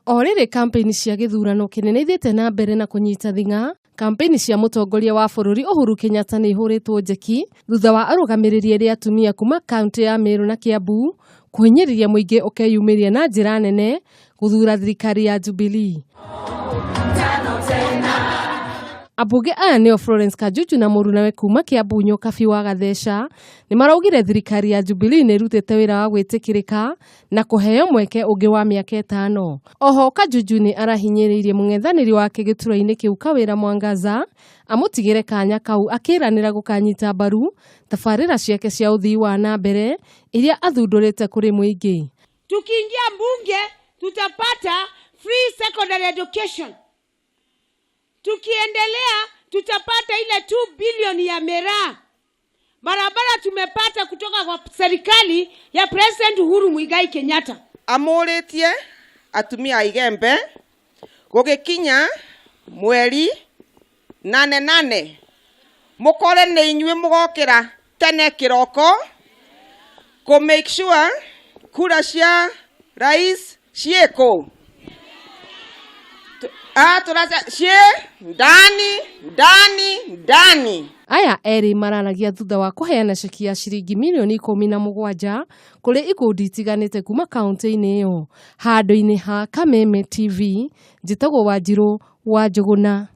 O rĩrĩ kampeini cia gĩthurano kĩnene ithiĩte na mbere na kũnyita thing'a, kampeini cia mũtongoria wa bũrũri Uhuru Kenyatta nĩ ihũrĩtwo njeki thutha wa arũgamĩrĩri erĩ atumia kuma kaunti ya Meru na Kiambu kũhinyĩrĩria mũingĩ ũkeyumĩria na njĩra nene gũthura thirikari ya Jubilee. Ambunge aya nĩo Florence Kajuju na mũrunawe kuma Kiambu Nyokabi wa Gatheca nĩ maraugire thirikari ya Jubilee nĩ ĩrutĩte wĩra wa gwĩtĩkĩrĩka na kũheo mweke ũngĩ wa mĩaka ĩtano. Oho Kajuju nĩ arahinyĩrĩirie mũng'ethanĩri wake gĩturwa-inĩ kĩu Kawĩra Mwangaza amũtigĩre kanya kau akĩranĩra gũkanyita mbaru tabarĩra ciake cia ũthii wa na mbere iria athundũrĩte kũrĩ mũingĩ. Tukiingia mbunge tutapata free secondary education. Tukiendelea tutapata ile 2 bilioni ya miraa. Barabara tumepata kutoka kwa serikali ya President Uhuru Muigai Kenyatta. Amũrĩtie atumia a Igembe gũgĩkinya mweri nane nane mũkore nĩ inyuĩ mũgokĩra tene kĩroko kũ make sure kura cia rais ciĩkũ tũraca ciĩ ndani ndani ndani. Aya erĩ mararagia thutha wa kũheana ceki ya ciringi mirioni 17 kũrĩ ikundi itiganĩte kuma kaunti-inĩ ĩyo. Handũ-inĩ ha Kameme TV, njĩtagwo Wanjirũ wa Njũgũna.